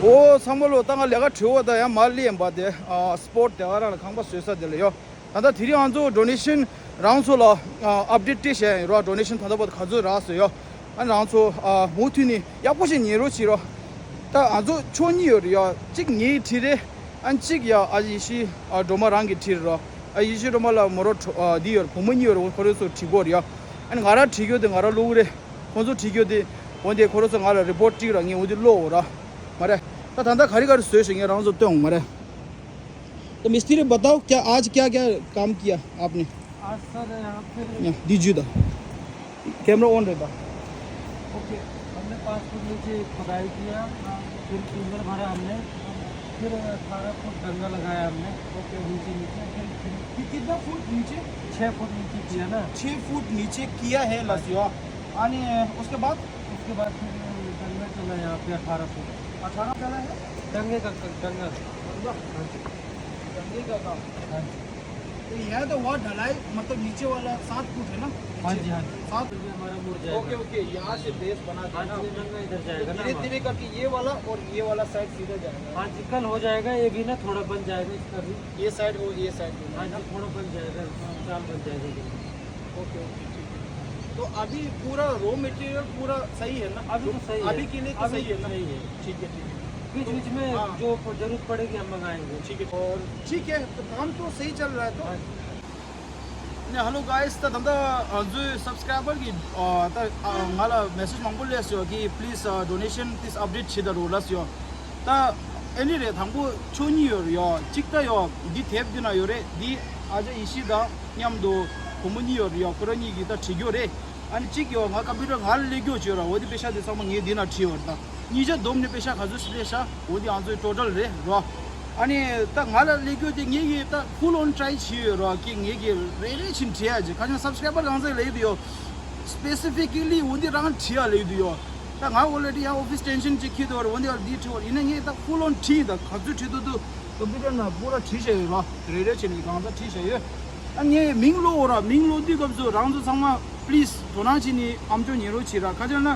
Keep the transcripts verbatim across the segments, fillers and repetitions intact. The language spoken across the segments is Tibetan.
ཨོ་ཚང་མ་ལོ། ད་ང་ལས་ཀ་བྲེལ་བ་ད་ཡང་མ་ལས་ཡིན་པ་དེ་ཨ་སི་པོཊ་དེ་ག་རང་ལ་ཁང་པ་བཟོས་ས་དེ་ལ་ཡོ། ད་ལྟ་དེ་རིང་ང་ཚོ་ཌོ་ནེ་ཤན་རང་ཚོ་ལ་ཨ་ཨབ་ཌེཊ་སྤྲད་བཞག་ཡིན་རོ། ཌོ་ནེ་ཤན་ད་ལྟ་བར་དུ་ག་ཚོད་རག་སོང་ཡོ། ཨ་ནི་རང་ཚོ་ཨ་མུ་མཐུད་ནས་ཡག་པོ་ཞིག་ཉན་རོགས་བྱེད་རོགས། ད་ང་ཚོ་ཕྱོགས་གཉིས་ཡོད་རེད་ཡ། གཅིག་ངའི་བྲིས་རེད། ཨ་ནི་གཅིག་ཡ་ཨ་ཡེ་ཤེས་ཨ་སྒྲོལ་མ་རང་གི་བྲིས་རེད་རོ། ཨ་ཡེ་ཤེས་སྒྲོལ་མ་ལ་མོ་རོ་ཁྲོ་ཨ་འདི་ཡོད་རེད། བུ་མོ་གཉིས་ཡོད་རེད། ཁོ་རེ་ཚོ་བྲིས་དགོས་རེད་ཡ། ཨ་ནི་ང་རང་བྲིས་རྒྱུ་དེ་ང་རང་ཀློག་གི་རེད། ཁོ་ཚོ་བྲིས་རྒྱུ་དེ་འོན་ཏེ་ཁོ་རེ་ཚོ་ང་ལ་རི་པོཊ་སྤྲད་ར། ངས་འོན་ཏེ་ཀློག་འོ་ར། མ་རེད། ད་ད་ལྟ་ག་རེ་ག་རེ་བཟོས་ཤིག་ངས་རང་ཚོ་སྟོན་འོང་མ་རེད། तो मिस्त्री बताओ, क्या आज क्या क्या काम किया आपने? आज सर यहाँ पे या दीजिए दा। कैमरा ऑन रहता। ओके। हमने पाँच फुट नीचे खुदाई किया, फिर टिम्बर भरा हमने, फिर अठारह फुट डंगा लगाया हमने। ओके। नीचे नीचे फिर, फिर कि- कितना फुट नीचे? छः फुट नीचे किया ना। छः फुट नीचे किया है लसियो। आने उसके बाद? उसके बाद फिर डंगा चला यहाँ पे अठारह फुट। अठारह चला है? डंगे का, डंगा। डंगा? हाँ जी। डंगे का काम। हाँ जी। तो यहाँ तो हुआ ढलाई, मतलब नीचे वाला सात फुट है ना? हाँ जी, हाँ जी। सात। ये हमारा मुड़ जाएगा। ओके, ओके, यहाँ से बेस बना के हाँ ना, जी, ये डंगा इधर जाएगा ना धीरे हमारा। धीरे करके ये वाला और ये वाला साइड सीधा जाएगा। हाँ जी, कल हो जाएगा, ये भी ना थोड़ा बन जाएगा इसका भी। ये साइड हो, ये साइड हो, हाँ है ना? जी, थोड़ा बन जाएगा, चाल बन जाएगा ये। ओके, ओके, ठीक है। तो अभी पूरा रॉ मटेरियल पूरा सही है ना? अभी तो सही है। अभी के लिए तो अभी सही है ना? सही है। ठीक है, ठीक है। बीच तो बीच में हाँ। जो जरूरत पड़ेगी, हम मंगाएंगे। ठीक है, और ठीक है, तो काम तो सही चल रहा है तो? हाँ जी। ने हेलो गाइस, त दन्दा जुई सब्सक्राइबर की त ང་ལ་མེ་སེཇ་མང་པོ་སླེབས་ཡོད་ཀི། པི་ལི་སི་ཌོ་ནེ་ཤན་པི་ལི་སི་ཨབ་ཌེཊ་བྱེད་ད་རོགས་ལབ་ཡོད། ད་ཨ་ནི་རེད། དང་པོ་ཕྱོགས་གཉིས་ཡོད་རེད་ཡོ། གཅིག་ད་ཡོ་འདི་དེབ་འདི་ན་ཡོད་རེད། འདི་ཨ་ཅག་ཡེ་ཤེས་དང་མཉམ་དུ་བུ་མོ་གཉིས་ཡོད་རེད་ཡོ། ཁོ་རང་གཉིས་ཀྱིས་ད་བྲིས་རྒྱུ་རེད། ཨ་ནི་གཅིག་ཡོ་ང་ཀམ་པུ་ཊར་ང་ལ་སླེབས་རྒྱུ་བྱོས་ར། འོ་དེ་པེ་ཤ་དེ་ཚང་མ་ངས་འདི་ན་བྲིས་ཡོད་རེད། ད་གཉིས་ཆ་བསྡོམས་ནས་པེ་ཤ་ག་ཚོད་སླེབས་ཤག་འོ་དེ་ང་ཚོའི་ཊོ་ཊལ་རེད་རོ། ཨ་ནི་ད་ང་ལ་སླེབས་རྒྱུ་དེ་ངེད་ཀྱིས་ད་ཕུལ་ཨོན་ཊ་རའི་བྱས་ཡོད་རོ། ཀི་ངེད་ཀྱིས་རེ་རེ་བཞིན་བྲིས་ཡ་ཅིག་ཁ་སང་སབ་སི་ཀ་རའི་བར་གང་ཚད་ལེགས་དུ་ཡོད། སི་པེ་སི་ཕི་ཀ་ལི་འོ་འདི་རང་བྲིས་ཡ་ལེགས་དུ་ཡོད། ད་ང་ཨོ་རེ་ཌི་ཡང་ཨོ་ཕི་སི་ཊེན་ཤན་ཅིག་འཁྱེར་དུ་བར་འོ་འདི་ཡང་འདི་བྲིས་བར་ཡིན་ན་ངས་ད་ཕུལ་ཨོན་བྲིས་ད་ག་ཚོད་བྲིས་ཐུབ་ཐུབ་ཀམ་པུ་ཊར་ནང་པུ་ར་བྲིས་བཞག་ཡོད་རོ། རེ་རེ་བྱས་ནས་གང་ཚ་བྲིས་བཞག་ཡོད། ཨ་ངས་མིང་ཀློག་འོ་ར། མིང་ཀློག་དུས་སྐབས་སུ་རང་ཚོ་ཚང་མ་པི་ལི་སི་དོ་སྣང་བྱས་ནས་ཨམ་ཅོག་ཉན་རོགས་བྱེད་ར། ཁ་ཅིག་ན་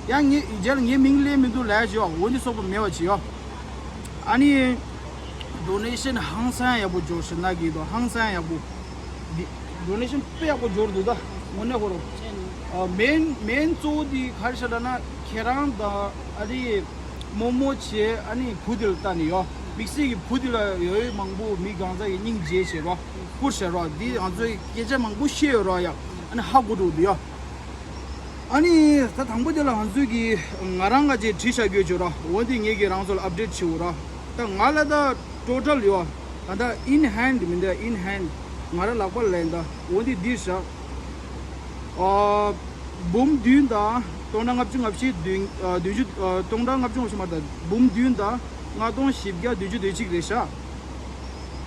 ཡང་ངས་རྗེས་ལ་ངའི་མིང་སླེབས་མི་འདུག་ལབ་ཡ་ཅིག་ཡོད། འོ་འདི་སོགས་པ་མེད་པ་ཅིག་ཡོད། ཨ་ནི་ཌོ་ནེ་ཤན་ཧང་སང་ཡག་པོ་འབྱོར་ཤག་ན་གི་དོ། ཧང་སང་ཡག་པོ། འདི་ཌོ་ནེ་ཤན་དཔེ་ཡག་པོ་འབྱོར་འདུག་ད་དངོས་གནས་ཁོ་རང་། ཨ་མེན་མེན་གཙོ་བོ་འདི་ག་རེ་ཤག་ལབ་ན་ཁྱེད་རང་དང་ཨ་རི་རྨོ་མོ་བྱས། ཨ་ནི་བུ་དེ་ལ་ལྟ་ནས་ཡོད། དམིགས་བསལ་གྱི་བུ་དེ་ལ་ཡོད་མང་པོ་མི་གང་ཟག་གི་སྙིང་རྗེ་བྱས་རོགས་བསྐུར་བྱས་རོགས། འདི་ང་ཚོས་སྐད་ཆ་མང་པོ་བཤད་ཡོད་རོགས་ཡ། ཨ་ནི་ཧ་གོ་འགྲོ་འདུག་ཡ། ཨ་ནི་ད་དང་པོ་དེ་ལ་ང་ཚོས་ཀྱི་ང་རང་ང་ཅིག་བྲིས་བཞག་རྒྱུ་བྱོས་རོགས། འོ་འདི་ངེད་ཀྱིས་རང་ཚོ་ལ་ཨབ་ཌེཊ་བྱེད་འོ་རོགས། ད་ང་ལ་ད་ཊོ་ཊལ་ཡོད། ད་ད་ཨིན་ཧེན་ཌི་མིན་ད་ཨིན་ཧེན་ཌི་ང་རང་ལག་པ་ལ་ཡིན་ད། འོ་འདི་འདི་བཞག་ཨ་འབུམ་བདུན་དང་སྟོང་ཕྲག་ལྔ་བཅུ་ང་བཞི་བདུན་ཨ་བདུན་ཅུ་ཨ་སྟོང་ཕྲག་ལྔ་བཅུ་ང་བཞི་མ་རེད་ད། འབུམ་བདུན་དང་ལྔ་སྟོང་བཞི་བརྒྱ་བདུན་ཅུ་དོན་གཅིག་རེད་ཤག་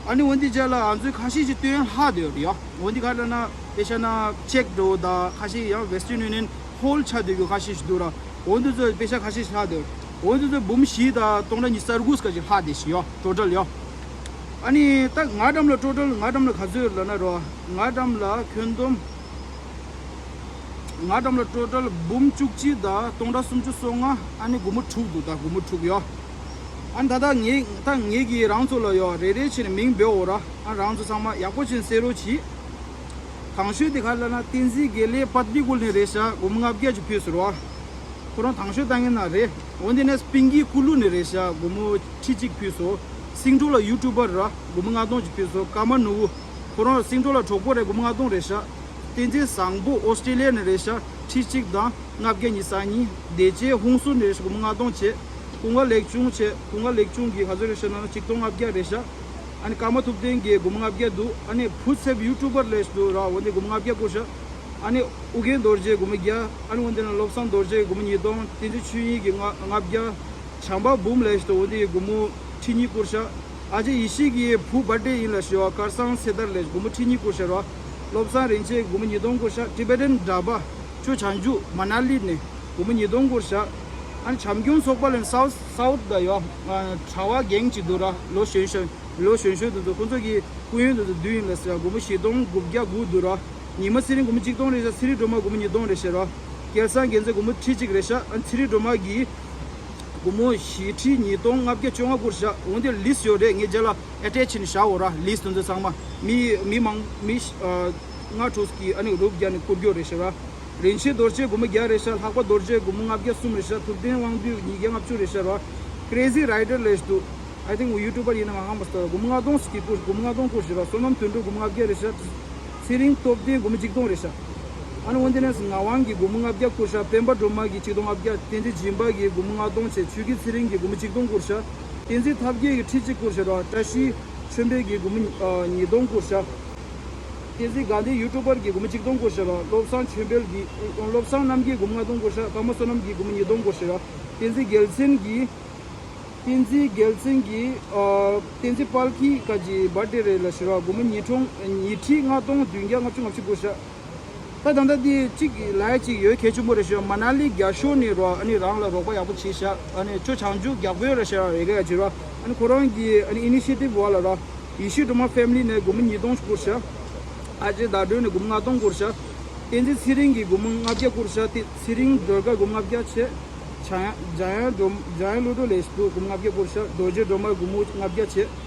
ཨ་ནི་འོན་ཏེ་རྗེས་ལ་ང་ཚོས་ཁ་ཤས་ཤིག་སྟོན་ལྷག་བསྡད་ཡོད་རེད་ཡ། འོན་ཏེ་ག་རེ་ལབ་ན་པེ་ཤ་ན་ཅེག་འགྲོ་ད་ཁ་ཤས་ཡང་ཝེ་སི་ཊརན་ཡུ་ནི་ཡན་ཧོལ་ཆགས་བསྡད་རྒྱུ་ཁ་ཤས་ཤིག་འདུག་ར། འོན་ཏེ་ཚོ་པེ་ཤ་ཁ་ཤས་ཤིག་ལྷག་བསྡད་ཡོད། འོན་ཏེ་ཚོ་འབུམ་བཞི་དང་སྟོང་ཕྲག་ཉི་ཤུ་རྩ་དགུ་སྐད་ཅིག་ལྷག་བསྡད་ཤག་ཡ། ཊོ་ཊལ་ཡ། ཨ་ནི་ད་ང་འགྲམ་ལ་ཊོ་ཊལ་ང་འགྲམ་ལ་ག་ཚོད་ཡོད་ལབ་ན་རོ། ང་འགྲམ་ལ་ཁྱོན་བསྡོམས། ང་འགྲམ་ལ་ཊོ་ཊལ་འབུམ་བཅུ་གཅིག་དང་སྟོང་ཕྲག་སུམ་ཅུ་སོ་ལྔ། ཨ་ནི་སྒོར་མོ་དྲུག་འདུག་ད་སྒོར་མོ་དྲུག་ཡོད། ཨ་ནི་ད་ལྟ་ངས་ད་ངས་ཀྱིས་རང་ཚོ་ལ་ཡོད་རེ་རེ་བྱས་ནས་མིང་འབོད་འོ་ར། ཨ་རང་ཚོ་ཚང་མ་ཡག་པོ་བྱས་ནས་གསན་རོགས་གྱིས། དང་ཤོས་དེ་ག་རེ་ལབ་ན་བསྟན་འཛིན་དགེ་ལེགས་པད་མ་ཀུལ་ནས་རེད་ཤག་སྒོར་མོ་ལྔ་བརྒྱ་ཅིག་ཕུལ་སོང་ར། ཁོ་རང་དང་ཤོས་ལྟ་མཁན་ན་རེད། འོན་ཏེ་ནས་པིང་གི་ཀུ་ལུ་ནས་རེད་ཤག་སྒོར་མོ་ཁྲི་གཅིག་ཕུལ་སོང་། སིང་ཏོ་ལ་ཡུ་ཊུ་བར་ར་སྒོར་མོ་ལྔ་སྟོང་ཅིག་ཕུལ་སོང་། ཀརྨ་ནོར་བུ། ཁོ་རང་སིང་ཏོ་ལ་གྲོགས་པོ་རེད། སྒོར་མོ་ལྔ་སྟོང་རེད་ཤག་བསྟན་འཛིན་བཟང་པོ་ཨོ་སི་ཀྲི་ལི་ཡ་ནས་རེད་ཤག་ཁྲི་གཅིག་དང་ལྔ་བརྒྱ་ཉི་ཤུ་རྩ་གཉིས། བདེ་སྐྱིད་ཧུན་སུར་ནས་རེད་ཤག་སྒོར་མོ་ལྔ་སྟོང་བྱས། ཀུན་དགའ་ལེགས་ཆུང་བྱས། ཀུན་དགའ་ལེགས་ཆུང་གིས་ག་ཚོད་རེད་ཤག་ན་ཆིག་སྟོང་ལྔ་བརྒྱ་རེད་ཤག་ཨ་ནི་ཀརྨ་ཐུབ་བསྟན་གྱིས་སྒོར་མོ་ལྔ་བརྒྱ་འདུག་ཨ་ནི་བུ་ཚེ་ཡུ་ཊུ་བར་ལས་འདུག་ར། འོན་ཏེ་སྒོར་མོ་ལྔ་བརྒྱ་བསྐུར་ཤག་ཨ་ནི་ཨུ་རྒྱན་རྡོ་རྗེ་སྒོར་མོ་བརྒྱ། ཨ་ནི་འོན་ཏེ་ན་བློ་བཟང་རྡོ་རྗེ་སྒོར་མོ་ཉིས་སྟོང་། བསྟན་འཛིན་ཆོས་དབྱིངས་ཀྱིས་ལྔ་ལྔ་བརྒྱ། བྱམས་པ་འབུམ་ལས་ཤི་ཏོ་འོན་ཏེ་སྒོར་མོ་ཁྲི་གཉིས་བསྐུར་ཤག་ཨ་ཅེ་ཡེ་ཤེས་ཀྱི་བུ་བར་ཐི་ཌེ་ཡིན་ལ་ཤི་བ་དཀར་སང་སེ་དར་ལས་སྒོར་མོ་ཁྲི་གཉིས་བསྐུར་ཤག་ར། བློ་བཟང་རིན་ཆེན་སྒོར་མོ་ཉིས་སྟོང་བསྐུར་ཤག་ཊི་བེ་ཊན་གྲྭ་པ་ཆོས་བྱང་ཆུབ་མ་ན་ལི་ནས་སྒོར་མོ་ཉིས་སྟོང་བསྐུར་ཤག་ཨ་ནི་བྱམས་སྐྱོང་ཚོགས་པ་ལས་སའུ་སའུ་ཐི་ད་ཡོ། གྲྭ་པ་རྒན་གཅིག་འདུག་ར། ལོ་གཞོན་གཞོན་ལོ་གཞོན་གཞོན་འདུག་འདུག་ཁོང་ཚོ་གི་སྐུ་ཡོན་འདུག་འདུག་བསྡུས་ཡིན་ལ་ཟེར་སྒོར་མོ་བཞི་སྟོང་དགུ་བརྒྱ་དགུ་འདུག་ར། ཉི་མ་ཚེ་རིང་སྒོར་མོ་གཅིག་སྟོང་རེད་ཤག་ཚེ་རིང་སྒྲོལ་མ་སྒོར་མོ་ཉིས་སྟོང་རེད་ཤག་ར། སྐལ་བཟང་རྒྱལ་མཚན་སྒོར་མོ་ཁྲི་གཅིག་རེད་ཤག་ཨ་ནི་ཚེ་རིང་སྒྲོལ་མ་གིས་ སྒོར་མོ་བཞི་ཁྲི་ཉིས་སྟོང་ལྔ་བརྒྱ་བཅོ་ལྔ་བསྐུར་བཞག་འོན་ཏེ་ལིས་ཡོད་རེད། ངས་རྗེས་ལ་ཨེ་ཊེཆ་བྱས་ནས་བཞག་འོ་ར། ལིས་དེ་ཚོ་ཚང་མ་མི་མི་མང་མི་ལྔ་དྲུག་གིས་ཨ་ནི་རུབ་བརྒྱབ་ནས་བསྐུར་རྒྱུ་རེད་ཤག་ར། རིན་ཆེན་རྡོ་རྗེ་སྒོར་མོ་བརྒྱ་རེད་ཤག་ལྷག་པ་རྡོ་རྗེ་སྒོར་མོ་ལྔ་བརྒྱ་གསུམ་རེད་ཤག་ཐུབ་བསྟན་དབང་འདུས་ཉིས་བརྒྱ་ལྔ་བཅུ་རེད་ཤག་ར། Crazy Rider ལབ་ཤག་འདུག I think ཡུ་ཊུབ་པར་ཡིན་ན་ང་ཧ་མ་སོང་། སྒོར་མོ་ལྔ་སྟོང་ཞིག་བསྐུར། སྒོར་མོ་ལྔ་སྟོང་བསྐུར་ཤག་ར། བསོད་ནམས་དོན་གྲུབ་སྒོར་མོ་ལྔ་བརྒྱ་རེད་ཤག་ཚེ་རིང་སྟོབས་ལྡན་སྒོར་མོ་གཅིག་སྟོང་རེད་ཤག་ཨ་ནི་འོན་ཏེ་ནས་ངག་དབང་གིས་སྒོར་མོ་ལྔ་བརྒྱ་བསྐུར་ཤག་སྤེན་པ་སྒྲོལ་མ་གིས་ཆིག་སྟོང་ལྔ་བརྒྱ། བསྟན་འཛིན་སྦྱིན་པ་གིས་སྒོར་མོ་ལྔ་སྟོང་བྱས། ཆོས་སྐྱིད་ཚེ་རིང་གིས་སྒོར་མོ་གཅིག་སྟོང་བསྐུར་ཤག་བསྟན་འཛིན་ཐབས་མཁས་ཀྱིས་ཁྲི་གཅིག་བསྐུར་ཤག་ར། བཀྲ་ཤིས་ཆོས་འཕེལ་གྱིས་སྒོར་མོ་ཨ་ཉིས་སྟོང་བསྐུར་ཤག་བསྟན་འཛིན་དགའ་ལྡན་ཡུ་ཊུབ་པར་གྱིས་སྒོར་མོ་གཅིག་སྟོང་བསྐུར་ཤག་ར། བློ་བཟང་ཆོས་འཕེལ་གྱིས་བློ་བཟང་རྣམ་རྒྱལ་སྒོར་མོ་ལྔ་སྟོང་བསྐུར་ཤག་ཀརྨ་བསོད་ནམས་ཀྱིས་སྒོར་མོ་ཉིས་སྟོང་བསྐུར་ཤག་ར། བསྟན་འཛིན་རྒྱལ་མཚན་གྱིས། བསྟན་འཛིན་རྒྱལ་མཚན་གྱིས་ཨ། བསྟན་འཛིན་དཔལ་སྐྱིད་ཀ་གི་བར་ཐི་ཌེ་རེད་ལབ་ཤག་ར། སྒོར་མོ་ཉིས་སྟོང་ཉིས་ཁྲི་ལྔ་སྟོང་བདུན་བརྒྱ་ལྔ་བཅུ་ང་བཞི་བསྐུར་ཤག་ད་ད་ལྟ་འདི་གཅིག་ལབ་ཡ་གཅིག་ཡོད་གལ་ཆེན་པོ་རེད་ཤག་མ་ན་ལི་རྒྱ་ཤོག་ནས་རོ། ཨ་ནི་རང་ལ་རོགས་པ་ཡག་པོ་བྱས་ཤག་ཨ་ནི་ཁྱོད་བྱང་ཆུབ་རྒྱག་དགོས་རེད་ཤག་ཡ་ག་ཡ་བྱེད་རོ། ཨ་ནི་ཁོ་རང་གི་ཨ་ནི་ཨི་ནི་ཤི་ཊིབ་འོག་ལ་རོ། ཡེ་ཤེས་སྒྲོལ་མ་ཕེ་མི་ལི་ནས་སྒོར་མོ་ཉིས་སྟོང་བསྐུར་ཤག་ཨ་ཅེ་ཟླ་སྒྲོན་ནས་སྒོར་མོ་ལྔ་སྟོང་བསྐུར་ཤག་བསྟན་འཛིན་ཚེ་རིང་གིས་སྒོར་མོ་ལྔ་བརྒྱ་བསྐུར་ཤག་དེ་ཚེ་རིང་སྒྲོལ་དཀར་སྒོར་མོ་ལྔ་བརྒྱ་བྱས། འཇམ་དབྱངས་འཇམ་དབྱངས་སྒྲོལ་འཇམ་དབྱངས་བློ་གྲོས་ལགས་སུ་སྒོར་མོ་ལྔ་བརྒྱ་བསྐུར་ཤག་རྡོ་རྗེ་སྒྲོལ་མ་སྒོར་མོ་ལྔ་བརྒྱ་བྱས།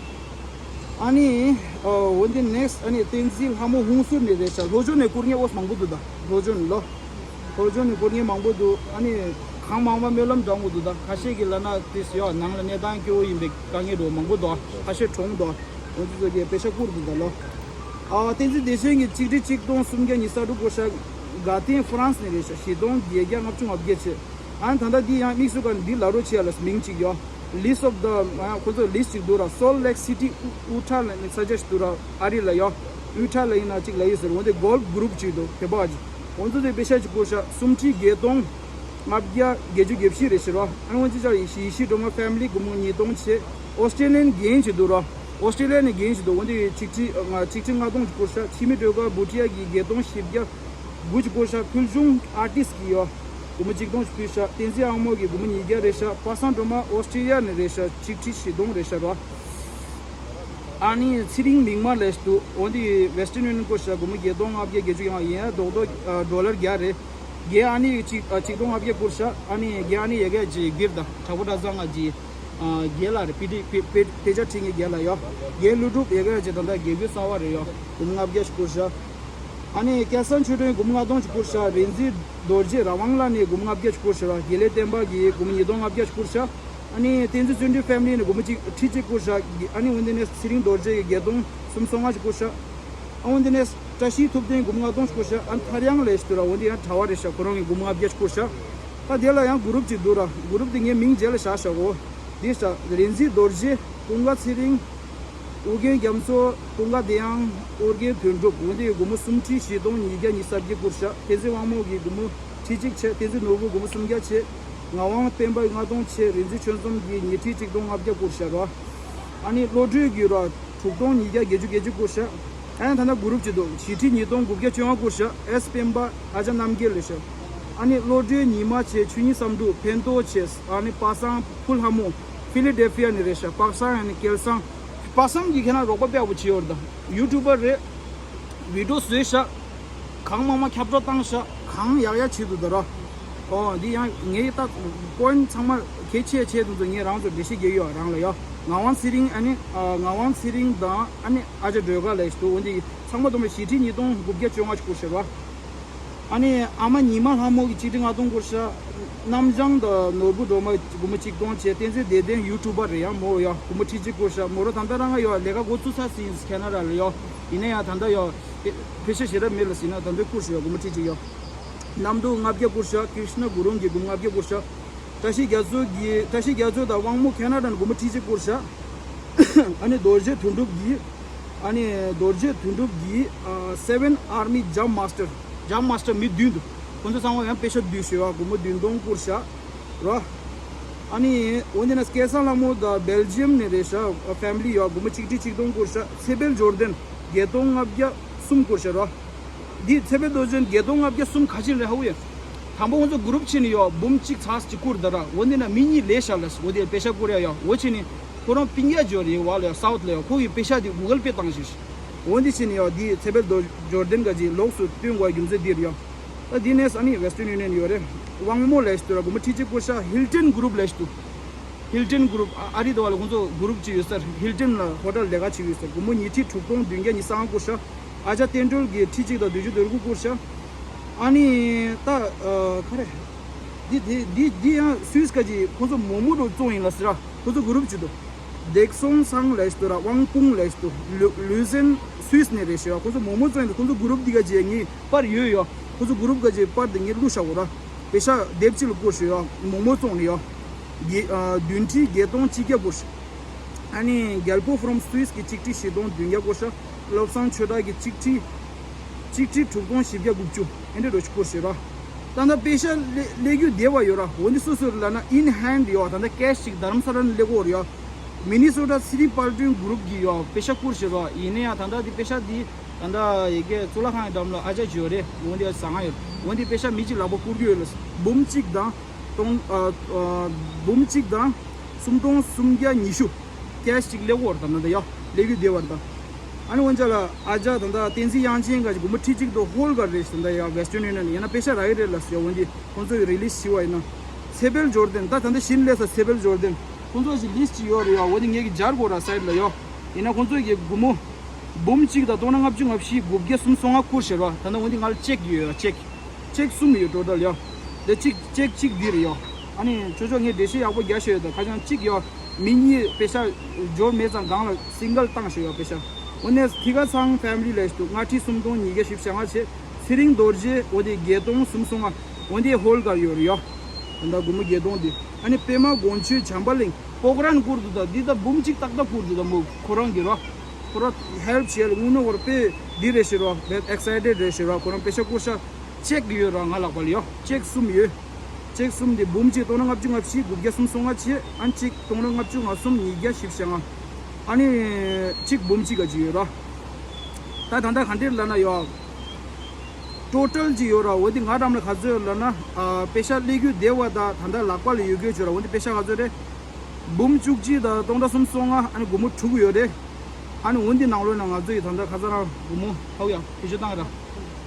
ཨ་ནི་འོན་ཏེ་ནེག་སི་ཊི་ཨ་ནི་བསྟན་འཛིན་ལྷ་མོ་ཧུང་སུར་ནས་རེད་ཤག་ལྷོ་ཕྱོགས་ནས་བསྐུར་མཁན་ཨོ་མང་པོ་འདུག་ད་ལྷོ་ཕྱོགས་ནས་ལོ། ལྷོ་ཕྱོགས་ནས་བསྐུར་མཁན་མང་པོ་འདུག་ཨ་ནི་གང་མང་མང་སྨོན་ལམ་འདྲ་མོ་འདུག་ད་ཁ་ཤས་ཀྱིས་ལབ་ན་ཏིས་ཡོ་ནང་ལ་གནས་སྟངས་སྐྱོ་བོ་ཡིན་པའི་དཀའ་ངལ་འདྲ་མང་པོ་འདུག་ཁ་ཤས་གྲོངས་འདུག་འོ་ཙི་ཙི་གིས་པེ་ཤ་བསྐུར་འདུག་ད་ལོ། ཨ་བསྟན་འཛིན་བདེ་ཆེན་གྱིས་གཅིག་ཁྲི་གཅིག་སྟོང་སུམ་བརྒྱ་ཉི་ཤུ་རྩ་དྲུག་བསྐུར་ཤག་དགའ་ལྡན་ཧྥ་རན་སི་ནས་རེད་ཤག་བཞི་སྟོང་བརྒྱད་བརྒྱ་ལྔ་བཅུ་ང་བརྒྱད་བྱས། ཨ་ནི་ད་ལྟ་འདི་ཡང་དམིགས་སུ་བཀར་ནས་འདི་ལ་རོ་ཆེ་ཡ་ལ་མིང་གཅིག་ཡོད། List of the ཁོ་ཚོ་ལིས་ཊི་གཅིག་འདུག་ར། Salt Lake City Utah ལ་ནི་ས་ཆ་ཞིག་འདུག་ར། ཨ་རི་ལ་ཡོད། Utah ལ་ཡིན་ན་གཅིག་ལ་ཡོད་ཟེར། འོན་ཏེ་གོལ་ཕ་གྷུ་རུབ་གཅིག་འདུག་དེ་པ་གཅིག་འོ་ཚོ་དེ་པེ་ཤ་གཅིག་བསྐུར་ཤག་སུམ་ཁྲི་བརྒྱད་སྟོང་ལྔ་བརྒྱ་བརྒྱད་ཅུ་གྱ་བཞི་རེད་ཟེར་བ། ཨ་ནི་འོན་ཏེ་ཅར་ཡེ་ཤེས་སྒྲོལ་མ་ཕེ་མི་ལི་སྒོར་མོ་ཉིས་སྟོང་བྱས། ཨོ་སི་ཀྲི་ལི་ཡན་རྒན་ཞིག་འདུག་ར། ཨོ་སི་ཀྲི་ལི་ཡ་ནས་རྒན་ཞིག་འདུག་འོན་ཏེ་ཆིག་ཁྲི་ང་ཆིག་ཁྲི་ལྔ་སྟོང་ཅིག་བསྐུར་ཤག་འཆི་མེད་སྒྲོལ་དཀར་བྷུ་ཊི་ཡ་གིས་བརྒྱད་སྟོང་བཞི་བརྒྱ་དགུ་ཅིག་བསྐུར་ཤག་ཕུལ་བྱུང་ཨར་ཊིས་ཀྱིས་ཡོ་སྒོར་མོ་ཆིག་སྟོང་ཅིག་ཕུལ་ཤག་བསྟན་འཛིན་ཨང་མོ་གིས་སྒོར་མོ་ཉིས་བརྒྱ་རེད་ཤག་པ་སངས་སྒྲོལ་མ་ཨོ་སི་ཀྲི་ལི་ཡ་ནས་རེད་ཤག་ཆིག་ཁྲི་བཞི་སྟོང་རེད་ཤག་ར། ཨ་ནི་ཚེ་རིང་མིག་དམར་ལབ་ཤག་འདུག་འོན་ཏེ་ཝེ་སི་ཊརན་ཡུ་ནི་ཡན་བསྐུར་ཤག་སྒོར་མོ་བརྒྱད་སྟོང་ལྔ་བརྒྱ་བརྒྱད་ཅུ་ཡང་ཡིན་ཡ་རྡོག་རྡོག་ཌོ་ལར་བརྒྱ་རེད། རྒན་ཨ་ནི་ཆིག་ཆིག་སྟོང་ལྔ་བརྒྱ་བསྐུར་ཤག་ཨ་ནི་རྒན་ཨ་ནི་ཡ་ག་ཡ་ཅིག་གིར་ད་དྲག་པོ་གྲྭ་ཚང་ང་ཅིག་རྒན་ལགས་རེད། དཔེ་དེ་དཔེ་དཔེ་དཔེ་ཆ་ཁྲིད་མཁན་རྒན་ལགས་ཡོད། རྒན་ཀླུ་སྒྲུབ་ཡ་ག་ཡ་ཅིག་ད་ལྟ་དགེ་བསྐོས་གསར་པ་རེད་ཡོད། སྒོར་མོ་ལྔ་བརྒྱ་ཞིག་བསྐུར་ཤག་ཨ་ནི་སྐལ་བཟང་ཆོས་སྒྲོན་སྒོར་མོ་ལྔ་སྟོང་ཞིག་བསྐུར་ཤག་རིག་འཛིན་རྡོ་རྗེ་རང་དབང་ལགས་ནས་སྒོར་མོ་ལྔ་བརྒྱ་ཞིག་བསྐུར་ཤག་དགེ་ལེགས་བསྟན་པ་གིས་སྒོར་མོ་ཉིས་སྟོང་ལྔ་བརྒྱ་ཞིག་བསྐུར་ཤག་ཨ་ནི་བསྟན་འཛིན་བརྩོན་འགྲུས་ཕེ་མི་ལི་ནས་སྒོར་མོ་གཅིག་ཁྲི་གཅིག་བསྐུར་ཤག་ཨ་ནི་འོན་ཏེ་ནས་ཚེ་རིང་རྡོ་རྗེ་གིས་བརྒྱད་སྟོང་སུམ་སོ་ལྔ་ཞིག་བསྐུར་ཤག་ཨ་འོན་ཏེ་ནས་བཀྲ་ཤིས་ཐུབ་བསྟན་སྒོར་མོ་ལྔ་སྟོང་ཞིག་བསྐུར་ཤག་ཨ་ནི་ཐར་དབྱངས་ལབ་ཤག་འདུག་ར། འོན་ཏེ་ཡང་གྲྭ་པ་རེད་ཤག་ཁོ་རང་གིས་སྒོར་མོ་ལྔ་བརྒྱ་ཞིག་བསྐུར་ཤག་ད་དེ་ལ་ཡང་གུ་རུབ་ཅིག་འདུག་ར། གུ་རུབ་དེ་ངས་མིང་རྗེས་ལ་བཞག་བཞག་གོ། འདི་ཤག་རིག་འཛིན་རྡོ་རྗེ། ཀུན་དགའ་ཚེ་རིང་། ཨོ་རྒྱན་རྒྱ་མཚོ། ཀུན་དགའ་བདེ་དབྱངས། ཨོ་རྒྱན་དོན་གྲུབ། འོན་ཏེ་སྒོར་མོ་སུམ་ཁྲི་བཞི་སྟོང་ཉིས་བརྒྱ་ཉི་ཤུ་རྩ་བརྒྱད་བསྐུར་ཤག་བསྟན་འཛིན་དབང་མོ་གིས་སྒོར་མོ་ཁྲི་གཅིག་བྱས། བསྟན་འཛིན་ནོར་བུ་སྒོར་མོ་སུམ་བརྒྱ་བྱས། ངག་དབང་སྤེན་པ་ལྔ་སྟོང་བྱས། རིག་འཛིན་ཆོས་འཛོམས་ཀྱིས་ཉིས་ཁྲི་གཅིག་སྟོང་ལྔ་བརྒྱ་བསྐུར་ཤག་ར། ཨ་ནི་བློ་གྲོས་ཀྱིས་ར་དྲུག་སྟོང་ཉིས་བརྒྱ་བརྒྱད་ཅུ་གྱ་གཅིག་བསྐུར་ཤག་ཨ་ནི་ད་ལྟ་གུ་རུབ་ཅིག་འདུག་བཞི་ཁྲི་ཉིས་སྟོང་དགུ་བརྒྱ་བཅོ་ལྔ་བསྐུར་ཤག་ཨེས་སྤེན་པ་ཨ་ཅག་རྣམ་རྒྱལ་ལབ་ཤག་ཨ་ནི་བློ་གྲོས་ཉི་མ་བྱས། ཆོས་ཉིད་བསམ་གྲུབ། ཕན་ཐོགས་བྱས། ཨ་ནི་པ་སངས་ཕུ་ལྷ་མོ། ཕི་ལི་ཌེལ་ཕི་ཡ་ནས་རེད་ཤག་པ་སངས་ཨ་ནི་སྐལ་བཟང་། པ་སངས་ཀྱིས་ཁྱེད་རང་རོགས་པ་དཔེ་ཡག་པོ་བྱས་ཡོད་རེད་ད། ཡུ་ཊུབ་པར་རེད། བི་ཌིའོ་བཟོས་ཤག་གང་མང་མང་ཁྱབ་བསྒྲགས་བཏང་ཤག་གང་ཡག་ཡག་བྱས་འདུག་ད་ར། ཨོ་འདི་ཡང་ངའི་ད་པོ་ཡིན་ཊི་ཚང་མ་གལ་ཆེ་ཆེ་དུས་ཚོད་ངས་རང་ཚོར་འགྲེལ་བཤད་རྒྱག་ཡོད་རང་ལ་ཡོད། ངག་དབང་ཚེ་རིང་ཨ་ནི་ཨ་ངག་དབང་ཚེ་རིང་དང་ཨ་ནི་ཨ་ཅག་སྒྲོལ་དཀར་ལབ་ཤག་འདུག་འོན་ཏེ་ཚང་མ་བསྡོམས་ནས་བཞི་ཁྲི་ཉིས་སྟོང་དགུ་བརྒྱ་བཅོ་ལྔ་ཞིག་བསྐུར་ཤག་ར། ཨ་ནི་ཨ་མ་ཉི་མ་ལྷ་མོ་གིས་ཆིག་ཁྲི་ལྔ་སྟོང་བསྐུར་ཤག་རྣམ་བྱང་དང་ནོར་བུ་སྒྲོལ་མ་སྒོར་མོ་ཆིག་སྟོང་བྱས། བསྟན་འཛིན་བདེ་ལྡན་ཡུ་ཊུབ་པར་རེད་ཡ་མོ་ཡ་སྒོར་མོ་ཁྲི་གཅིག་བསྐུར་ཤག་མོ་རང་ད་ལྟ་རང་ཡ་ལས་ཀ་འགོ་བཙུགས་ཚར་ཟིན་ཁེ་ན་ཌ་ལ་ཡ། ཡིན་ན་ཡང་ད་ལྟ་ཡ་ཕེ་ཤ་ཞེ་དྲག་མེད་ལ་ཟིན་ན་ད་ལྟ་བསྐུར་ཤག་ཡ་སྒོར་མོ་ཁྲི་གཅིག་ཡ། གནམ་སྡུག་ལྔ་བརྒྱ་བསྐུར་ཤག་ཀྲིཤ་ན་གུ་རུང་གིས་སྒོར་མོ་ལྔ་བརྒྱ་བསྐུར་ཤག་བཀྲ་ཤིས་རྒྱ་མཚོ་གིས་བཀྲ་ཤིས་རྒྱ་མཚོ་དང་དབང་མོ་ཁེ་ན་ཌ་ནས་སྒོར་མོ་ཁྲི་གཅིག་བསྐུར་ཤག་ཨ་ནི་རྡོ་རྗེ་དོན་གྲུབ་ཀྱིས། ཨ་ནི་རྡོ་རྗེ་དོན་གྲུབ་ཀྱིས་ཨ་སེ་ཝན་ཨར་མི་ཇམ་མཱ་སི་ཊར། ཇམ་མཱ་སི་ཊར་མི་བདུན་འདུག་ཁོང་ཚོ་ཚང་མ་ཡང་པེ་ཤ་བསྡུས་ཤག་ཡ་སྒོར་མོ་བདུན་སྟོང་བསྐུར་ཤག་ར། ཨ་ནི་འོན་ཏེ་ན་སྐལ་བཟང་ལྷ་མོ་དང་སྦེལ་ཇི་ཡམ་ནས་རེད་ཤག་ཕེ་མི་ལི་ཡ་སྒོར་མོ་ཆིག་ཁྲི་ཆིག་སྟོང་བསྐུར་ཤག་ཚེ་འཕེལ་ཇོར་ཌན་བརྒྱད་སྟོང་ལྔ་བརྒྱ་གསུམ་བསྐུར་ཤག་ར། འདི་ཚེ་འཕེལ་རྡོ་རྗེ་བརྒྱད་སྟོང་ལྔ་བརྒྱ་གསུམ་ག་ཅིག་རེད་ཧ་གོ་ཡ། དང་པོ་ང་ཚོ་གུ་རུབ་ཕྱེ་ནས་ཡོ་འབུམ་གཅིག་ཚར་གཅིག་བསྐུར་ད་ར། འོ་འདི་ན་མི་གཉིས་ལས་བཞག་ལ་འོ་དེ་པེ་ཤ་བསྐུར་ཡ་ཡོ་འོ་ཕྱེ་ནས་ཁོ་རང་པིན་ཡ་ཇོ་རེད་བ་ལ་ཡ་སའུ་ཐི་ལ་ཡ་ཁོ་གི་པེ་ཤ་དེ་གུ་གལ་པེ་བཏང་ཞིག་འོ་འདི་ཕྱེ་ནས་ཡོ་འདི་ཚེ་འཕེལ་རྡོ་ཇོར་ཌན་ག་ཅིག་ལོགས་སུ་བཏོན་དགོས་རྒྱུ་མཚན་འདི་རེད་ཡོ། ད་འདི་ནས་ཨ་ནི་ཝེ་སི་ཊརན་ཡུ་ནི་ཡན་ཡོད་རེད། དབང་མོ་ལས་ཞུ་དུ་ར་སྒོར་མོ་ཁྲི་གཅིག་བསྐུར་ཤག་ཧིལ་ཊན་གུ་རུབ་ལས་ཞུ་དུ། ཧིལ་ཊན་གུ་རུབ། ཨ་རི་དེ་བ་ལ་ཁོང་ཚོ་གུ་རུབ་ཅིག་ཡོད་ས་རེད། ཧིལ་ཊན་ལ་ཧོ་ཊེལ་ལས་ཀ་བྱེད་ཀྱི་ཡོད་ས་རེད། སྒོར་མོ་ཉིས་ཁྲི་དྲུག་སྟོང་བདུན་བརྒྱ་ཉི་ཤུ་རྩ་ལྔ་བསྐུར་ཤག་ཨ་ཅག་བསྟན་སྒྲོལ་གྱིས་ཁྲི་གཅིག་དང་བདུན་ཅུ་དོན་དགུ་བསྐུར་ཤག་ཨ་ནི་ད་ཨ་ག་རེ། འདི་འདི་འདི་འདི་ཡང་སུད་སི་ག་ཅིག་ཁོང་ཚོ་མོག་མོག་འདྲ་བཙོང་ཡིན་ལ་ཟེར་ར། ཁོང་ཚོ་གུ་རུབ་ཅིག་འདུག། ཌེག་སོང་སང་ལབ་ཡས་འདུག་ར། དབང་སྤུང་ལབ་ཡས་འདུག། ལུ་ལུ་སན་སུད་སི་ནས་རེད་ཤག། ཁོང་ཚོ་མོག་མོག་བཙོང་ཡིན་འདུག། ཁོང་ཚོ་གུ་རུབ་འདི་ག་ཅིག་ངའི་པར་ཡོད་ཡོད། ཁོང་ཚོ་གུ་རུབ་ག་ཅིག་པར་འདི་ངས་བླུགས་བཞག་གོ་ར། པེ་ཤ་དེབ་ཅིག་ལ་བསྐུར་ཤག་ཡོད། མོག་མོག་བཙོང་ནས་ཡོད། བརྒྱད་ཨ་བདུན་ཁྲི་བརྒྱད་སྟོང་གཅིག་བརྒྱ་བསྐུར་ཤག། ཨ་ནི་རྒྱལ་པོ་ཕོ་རོམ་སུད་སི་གི་གཅིག་ཁྲི་བཞི་སྟོང་བདུན་བརྒྱ་བསྐུར་ཤག། བློ་བཟང་ཆོས་གྲགས་ཀྱི་གཅིག་ཁྲི་གཅིག་ཁྲི་དྲུག་སྟོང་བཞི་བརྒྱ་དགུ་བཅུ། ཨེ་འདྲ་འགྲོ་ཅིག་བསྐུར་ཤག་ར། ད་ལྟ་པེ་ཤ་སླེ་སླེབས་རྒྱུ་བསྡད་པ་ཡོད་ར། འོ་འདི་སོ་སོར་ལབ་ན་ཨིན་ཧེན་ཌི་ཡོད། ད་ལྟ་ཀེཤ་ཅིག་རྡ་རམ་ས་ལ་ནས་སླེབས་ཀྱི་ཡོད་རེད་ཡ། མི་ནི་སོ་ཊ་སི་ཊི་པ་ལི་ཊན་གུ་རུབ་ཀྱིས་ཡ་པེ་ཤ་བསྐུར་ཤག་ར། ཡིན་ན་ཡང་ད་ལྟ་འདི་པེ་ཤ་འདི་ད་ལྟ་ཡ་གི་གཙུག་ལག་ཁང་གི་འགྲམ་ལ་ཨ་ཅག་ཅིག་ཡོད་རེད། འོ་འདི་ཟ་ཁང་ཡོད། འོ་འདི་པེ་ཤ་མི་གཅིག་ལག་པ་བསྐུར་གྱི་ཡོད་ལ། འབུམ་གཅིག་དང་སྟོང་ཨ་ཨ་འབུམ་གཅིག་དང་སུམ་སྟོང་སུམ་བརྒྱ་ཉི་ཤུ། ཀེཤ་ཅིག་སླེབས་ཀྱི་ཡོད་རེད། ད་ལྟ་ཡ་སླེབས་རྒྱུ་བསྡད་པ་རེད་ད། ཨ་ནི་འོན་ཀྱང་ལ་ཨ་ཅག་ད་ལྟ་བསྟན་འཛིན་དབྱངས་ཅན་ག་ཅིག་སྒོར་མོ་ཁྲི་གཅིག་དང་ཧོལ་ག་རེད་ཟེར། ད་ལྟ་ཡ་ཝེ་སི་ཊན་ཡུ་ནི་ཡན་ཡིན་ན་པེ་ཤ་རག་གི་རེད་ལ་ཟེར། འོ་འདི་ཁོང་ཚོ་ཡི་རི་ལི་སི་བྱས་པ་ཡིན་ན། སེ་བེལ་ཇོར་ཌན། ད་ད་ལྟ་གཞི་ནས་སླེབས་ས་སེ་བེལ་ཇོར་ཌན། ཁོང་ཚོ་ཞིག་ལི་སི་ཊི་ཅིག་ཡོད་རེད་ཡ། འོ་འདི་ངེད་ཀྱིས་སྦྱར་དགོས་ར་སའིཌ་ལ་ཡ། ཡིན་ན་ཁོང་ཚོ་གི་སྒོར་མོ་འབུམ་གཅིག་དང་སྟོང་ཕྲག་ལྔ་བཅུ་ང་བཞི་དགུ་བརྒྱ་སུམ་སོ་ལྔ་བསྐུར་ཤག་ར། ད་ལྟ་འོ་འདི་ང་ལ་ཅེག་ཡོད་ཡ། ཅེག་ཅེག་གསུམ་ཡོད་ཊོ་ཊལ་ཡ། འདི་གཅིག་ཅེག་གཅིག་འདི་རེད་ཡ། ཨ་ནི་ཅོ་ཅོ་ངས་འགྲེལ་བཤད་ཡག་པོ་རྒྱག་ཤེས་ཡོད་ད། ཁ་བྱང་གཅིག་ཡ། མི་གཉིས་པེ་ཤ་འབྱོར་མེད་ཙང་སྒང་ལ་སིང་གལ་བཏང་ཤག་ཡ་པེ་ཤ། འོ་ནས་ཐི་ག་ཚང་ཕེ་མི་ལི་ལབ་ཡས་འདུག། ལྔ་ཁྲི་སུམ་སྟོང་ཉིས་བརྒྱ་བཞི་བཅུ་ཞེ་ལྔ་བྱས། ཚེ་རིང་རྡོ་རྗེ་འོ་དེ་བརྒྱད་སྟོང་སུམ་སོ་ལྔ། འོ་དེ་ཧོལ་ག་ཡོད་རེད་ཡ། ད་ལྟ་སྒོར་མོ་བརྒྱད་སྟོང་དེ། ཨ་ནི་པད་མ་དགོན་ཆོས་བྱམས་པ་གླིང་པོག་རན་བསྐུར་འདུག། ད་འདི་ད་འབུམ་གཅིག་ཏག་ཏག་བསྐུར་འདུག། ད་མོ་ཁོ་རང་གི་ར། ཁོ་ར་ཧེལ་པ་བྱས་ལ་དངོས་གནས་ཁོ་ར་དཔེ་འདི་རེད་ཤག་ར། དཔེ་ཨེག་སའི་ཊེཌ་རེད་ཤག་ར། ཁོ་རང་པེ་ཤ་བསྐུར་ཤག། ཅེག་ཡོད་ར་ང་ལག་པ་ལ་ཡ། ཅེག་གསུམ་ཡོད། ཅེག་གསུམ་དེ་འབུམ་གཅིག་སྟོང་ཕྲག་ལྔ་བཅུ་ང་བཞི་དགུ་བརྒྱ་སུམ་སོ་ལྔ་བྱས། ཨ་ནི་གཅིག་སྟོང་ཕྲག་ལྔ་བཅུ་ང་གསུམ་ཉིས་བརྒྱ་བཞི་བཅུ་ཞེ་ལྔ། ཨ་ནི་གཅིག་འབུམ་གཅིག་ག་ཅིག་ཡོད་ར། ད་ད་ལྟ་ག་འདྲས་ལབ་ན་ཡ། ཊོ་ཊལ་ཅིག་ཡོད་ར། འོ་དེ་ང་འགྲམ་ལ་ག་ཚོད་ཡོད་ལབ་ན། ཨ་པེ་ཤ་སླེབས་རྒྱུ་བསྡད་པ་དང་ད་ལྟ་ལག་པ་ལ་ཡོད་རྒྱུ་ཅིག་ཡོད་ར། འོ་དེ་པེ་ཤ་ག་ཚོད་རེད། འབུམ་བཅུ་གཅིག་དང་སྟོང་ཕྲག་སུམ་སོ་ལྔ། ཨ་ནི་སྒོར་མོ་དྲུག་ཡོད་རེད། ཨ་ནི་འོ་འདི་ནང་ལོགས་ན་ང་ཚོ་ཡི་ད་ལྟ་ཁ་སང་རང་སྒོར་མོ་ཧའོ་ཡ་བེད་སྤྱོད་བཏང་ར།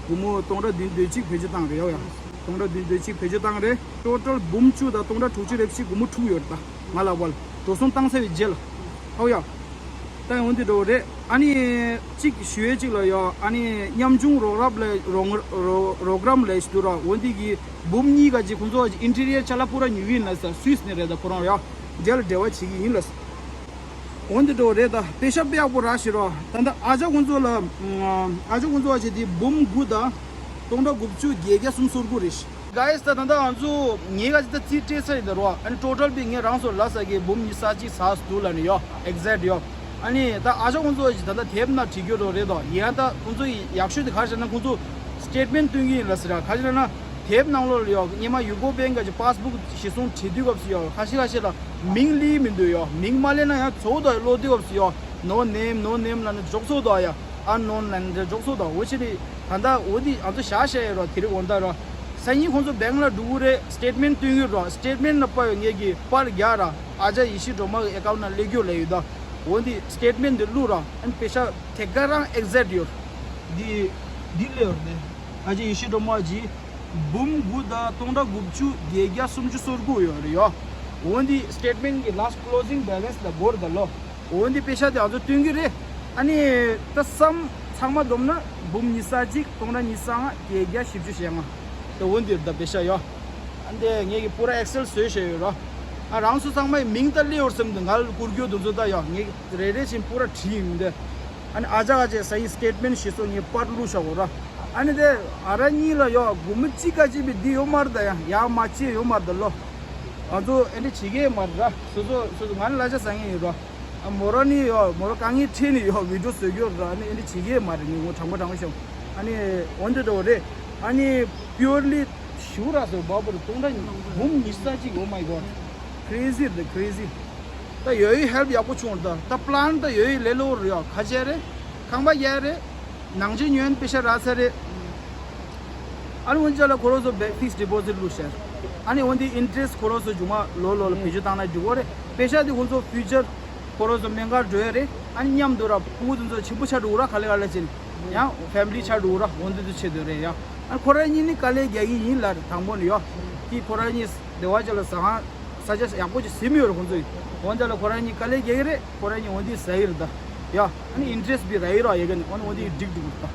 སྒོར་མོ་སྟོང་ཕྲག་བདུན་བདུན་གཅིག་བེད་སྤྱོད་བཏང་རེད་ཡ། སྟོང་ཕྲག་བདུན་བདུན་གཅིག་བེད་སྤྱོད་བཏང་རེད། ཊོ་ཊལ་འབུམ་བཅུ་དང་སྟོང་ཕྲག་དྲུག་ཅུ་རེ་བཞི་སྒོར་མོ་དྲུག་ཡོད་རེད་ད། ང་ལ་བལ་འགྲོ་སོང་བཏང་ཚར་བའི་རྗེས་ལ། ཧའོ་ཡ། ད་འོ་འདི་འགྲོ་རེད། ཨ་ནི་གཅིག་ཞུ་ཡས་གཅིག་ལ་ཡ། ཨ་ནི་ཉམ་ཆུང་རོགས་རམ་ལས་རོགས་རོགས་རོགས་རམ་ལས་ཞུ་ར། འོ་འདི་གི་འབུམ་གཉིས་ག་ཅིག་ཁོང་ཚོ་གི་ཨིན་ཊི་རི་ཡར་ཅ་ལག་པུ་ར་ཉོ་གི་ཡིན་ལ་ས། སུད་སི་ནས་རེད་ད། ཁོ་རང་ཡ་རྗེས་ལ་འབྲེལ་བ་བྱེད་ཀྱི་ཡིན་ལ་ས། འོ་འདི་འགྲོ་རེད་ད། པེ་ཤ་དཔེ་ཡག་པོ་རག་ཤག་ར། ད་ལྟ་ཨ་ཅག་ཁོང་ཚོ་ལ། ཨ་ཅག་ཁོང་ཚོ་བ་བྱས་ཏེ་འབུམ་དགུ་དང་སྟོང་ཕྲག་དགུ་བཅུ་བརྒྱད་བརྒྱ་སུམ་སོ་དགུ་རེད། གྷའི་ཟི། ད་ད་ལྟ་ང་ཚོ་ངས་ག་ཅི་ད་རྩིས་སྤྲད་ཚར་ཡིན་ད་རོ། ཨ་ནི་ཊོ་ཊལ་པི་ངས་རང་ཚོ་ལ་ས་གི་འབུམ་ཉི་ཤུ་རྩ་གཅིག་ཚར་འདུག་ལབ་ནི་ཡོད། ཨེག་ཟེག་ཊི་ཡོད། ཨ་ནི་ད་ཨ་ཅག་ཁོང་ཚོ་ཞིག་ད་ལྟ་དེབ་ནང་བྲིས་རྒྱུ་རོ་རེད་དོ། ཡིན་ཡང་ད་ཁོང་ཚོ་ཡག་ཤོས་དེ་ག་རེ་ཟེར་ན་ཁོང་ཚོ་སི་ཊེཊ་མེན་ཊི་སྟོན་གྱི་ཡིན་ལ་ཟེར་ར། ག་རེ་ཟེར་ན་དེབ་ནང་ལོགས་ལ་ཡོད། སྔོན་མ་ཡུ་ཀོ་བེང་གི་པཱ་སི་བུག་གཞིར་བཟུང་བྲིས་དུས་སྐབས་སུ་ཡོད། ཁ་ཤས་ཁ་ཤས་ལ་མིང་ལི་མི་འདུག་ཡོད། མིང་མ་ལེན་ན་ཡང་ཚོགས་དོ་ཡ་ལོ་དུས་སྐབས་སུ་ཡོད། No name, no name ལབ་ན་འཇོག་ཚོགས་དོ་ཡ། ཨན་ནོན་ལབ་ན་འཇོག་ཚོགས་དོ། འོ་ཕྱིར་ད་ལྟ་འོ་དེ་ང་ཚོ་བཞག་བཞག་ཡོད་རོ། དེ་རིང་འོ་ད་རོ། སང་ཉིན་ཁོང་ཚོ་བེང་ལ་འགྲོ་གི་རེད། སི་ཊེཊ་མེན་ཊི་སྟོན་གྱི་རོ། སི་ཊེཊ་མེན་ཊི་ལ་དཔག་ཡོད་ངེད་ཀྱི་པར་རྒྱག་ར། ཨ་ཅག་ཡེ་ཤེས་སྒྲོལ་མ་གི་ཨེ་ཀའུན་ཊི་ནང་སླེབས་རྒྱུ་ལབ་ཡོད་ད། འོ་འདི་སི་ཊེཊ་མེན་ཊི་འདི་བླུགས་ར། ཨན་པེ་ཤ་དེ་ག་རང་ཨེག་ཟེག་ཊི་ཡོད། འདི་འདི་སླེབས་ཡོད་རེད། ཨ་ཅག་ཡེ་ཤེས་སྒྲོལ་མ་གྱིས་འབུམ་དགུ་དང་སྟོང་ཕྲག་དགུ་བཅུ་བརྒྱད་བརྒྱ་སུམ་ཅུ་སོ་དགུ་ཡོད་རེད་ཡོ། འོ་འདི་སི་ཊེཊ་མེན་ཊི་གི་ལཱ་སི་ཊི་ཀི་ལོ་ཟིང་བེ་ལེན་སི་ལ་འགོར་ད་ལོ། འོ་འདི་པེ་ཤ་དེ་ང་ཚོ་སྟོན་གྱི་རེད། ཨ་ནི་ད་སམ་ཚང་མ་བསྡོམས་ན་འབུམ་ཉི་ཤུ་རྩ་གཅིག་སྟོང་ཕྲག་ཉི་ཤུ་རྩ་ལྔ་བརྒྱད་བརྒྱ་བཞི་བཅུ་ཞེ་ལྔ། ད་འོ་འདིར་ད་པེ་ཤ་ཡོ། ཨ་འདི་ངེད་ཀྱི་པུ་ར་ཨེག་སེལ་བཟོས་བཞག་ཡོད་རོ། ཨ་རང་ཚོ་ཚང་མའི་མིང་ད་སླེབས་ཡོད་སེམས་འདུག། ང་ལ་བསྐུར་རྒྱུ་དེ་ཚོ་ད་ཡོ། ངེད་ཀྱི་རེ་རེ་བཞིན་པུ་ར་བྲིས་ཡིན་འདི། ཨ་ནི་ཨ་ཅག་ཨ་ཅག་ས་ཡི་སི་ཊེཊ་མེན་ཊི་ཞིག་སོ་ངས་པར་བླུགས་བཞག་གོ་ར། ཨ་ནི་དེ་ཨ་ར་གཉིས་ལ་ཡོ་སྒོར་མོ་གཅིག་ག་གཅིག་པའི་འདི་ཡོད་མ་རེད་ད་ཡ། ཡ་མ་བྱེད་ཡོད་མ་རེད་ད་ལོ། ང་ཚོ་ཨེ་འདྲ་བྱེད་ཀྱི་མ་རེད་ར། སོ་སོ་སོ་སོ་ང་ནི་གླ་ཆ་ཟ་མཁན་ཡིན་ར། ཨ་མོ་ར་ནི་ཡོ་མོ་ར་དཀའ་ངལ་འཕྲད་ནི་ཡོ་བི་ཌི་ཡོ་བཟོ་རྒྱུ་ར། ཨ་ནི་ཨེ་འདྲ་བྱེད་ཀྱི་མ་རེད། ངས་ངོ་དྲང་པོ་དྲང་པོ་ཤོད། ཨ་ནི་འོན་ཏེ་འགྲོ་རེད། ཨ་ནི་པིའུར་ལི་ཞུ་ར་སོ་བ་པུར་སྟོང་ཕྲག་འབུམ་ཉི་ཤུ་རྩ་གཅིག། Oh my god, crazy རེད། crazy། ད་ཡོ་ཡི་ཧེལ་པ་ཡག་པོ་བྱུང་ར། ད་ད་པི་ལན་ད་ཡོ་ཡི་ལེ་ལོ་ར་ཡོ། ཁ་ཆེ་རེད། ཁང་པ་ཡག་རེད། ནང་ཆེན་ཉོས་པེ་ཤ་རག་ཚར་རེད། ཨ་ནི་འོན་ཅག་ལ་ཁོ་རང་ཚོ་བེང་ཕིག་སི་ཌི་པོ་ཟིཊ་བླུགས་ཤག། ཨ་ནི་འོན་ཏེ་ཨིན་ཊི་རེ་སི་ཁོ་རང་ཚོ་མཇུག་མ་ལོ་ལོ་ལ་བེད་སྤྱོད་བཏང་ན་འགྲིག་གོ་རེད། པེ་ཤ་དེ་ཁོ་ཚོ་ཕིའུ་ཅར་ཁོ་རང་ཚོ་སྨན་ཁང་འགྲོ་ཡ་རེད། ཨ་ནི་མཉམ་དུ་ར་ཕྲུ་གུ་དེ་ཚོ་ཆེན་པོ་ཆགས་འགྲོ་གི་ར། ག་ལེ་ག་ལེ་ཕྱིན་ཡང་ཕེ་མི་ལི་ཆགས་འགྲོ་གི་ར། འོན་ཏེ་དེ་ཆེད་དུ་རེད་ཡ། ཨ་ནི་ཁོ་རང་གཉིས་ནི་དཀའ་ལས་རྒྱག་གི་ཡིན་ལ་རེད། དང་པོ་ནས་ཡོ། དེ་ཁོ་རང་གཉིས་སྡེ་བ་ཅིག་ལ་ཟ་ཁང་ ས་ཆ་ཡག་པོ་ཅིག་ཟིན་ཡོད་རེད་ཁོང་ཚོས། འོན་ཏེ་ལ་ཁོ་རང་གཉིས་དཀའ་ལས་རྒྱག་གི་རེད། ཁོ་རང་གཉིས་འོན་ཏེ་ཟ་ཡི་རེད་ད། ཡ། ཨ་ནི་ཨིན་ཊེ་རེ་སི་ཊི་བི་ར་ཡི་ར་ཡ་ག་ནི་ཨ་ནི་འོན་ཏེ་འགྲིག་འགྲིག་རེད་ད།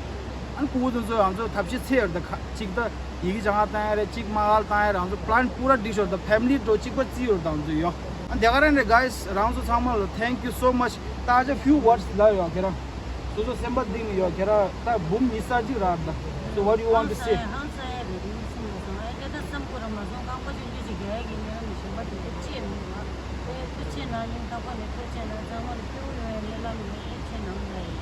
ཨ་ནི་ཕྲུ་གུ་དེ་ཚོ་ང་ཚོ་ཐབས་ཤེས་ཚད་ཡོད་རེད་ད། ཁ་གཅིག་ད་ཡི་གེ་སྦྱང་ག་བཏང་ཡ་རེད། གཅིག་དམག་སྒར་བཏང་ཡ་རེད། ང་ཚོ་པི་ལན་པུ་ར་འགྲིག་ཤོར་ད། ཕེ་མི་ལི་འགྲོ་གཅིག་པ་རྩིས་ཡོད་རེད་ད་ང་ཚོ་ཡ། ཨ་དེ་ག་རང་རེད་guys། རང་ཚོ་ཚང་མ་ལ་thank you so much། ད་ཨ་ཅག་few words ལབ་ཡོད་ཁྱེད་རང་། སོ་སོ་སེམས་པ་གཏིང་ནས་ཡོད་ཁྱེད་རང་ད་འབུམ་ཉི་ཤུ་རྩ་གཅིག་རག་ད། So what do you want to say? ཧང་སང་ཡ་རེད་དེ་སེམས་ལ་སོང་ཨ་ཁྱེད་ད་སེམས་ཁུར་མ་སོང་རྐང་པ་ཆུང་ཆུང་ཅིག་རྒྱག་གི་ཉན་མི་ཞིམ་པ་དེ་ལས་ཅི་མི་འདུག་ཨ། དེ་ཐུགས་ཆེ་གནང་ཉིན་ཐག་པ་ནས་ཐུགས་ཆེ་གནང་ཚང་མ་ལ་སྐྱོ་བོ་ཡོང་ཡ་ནས་བླ་མ་ནས་ཐུགས་ཆེ་གནང་ལ་ཡིན།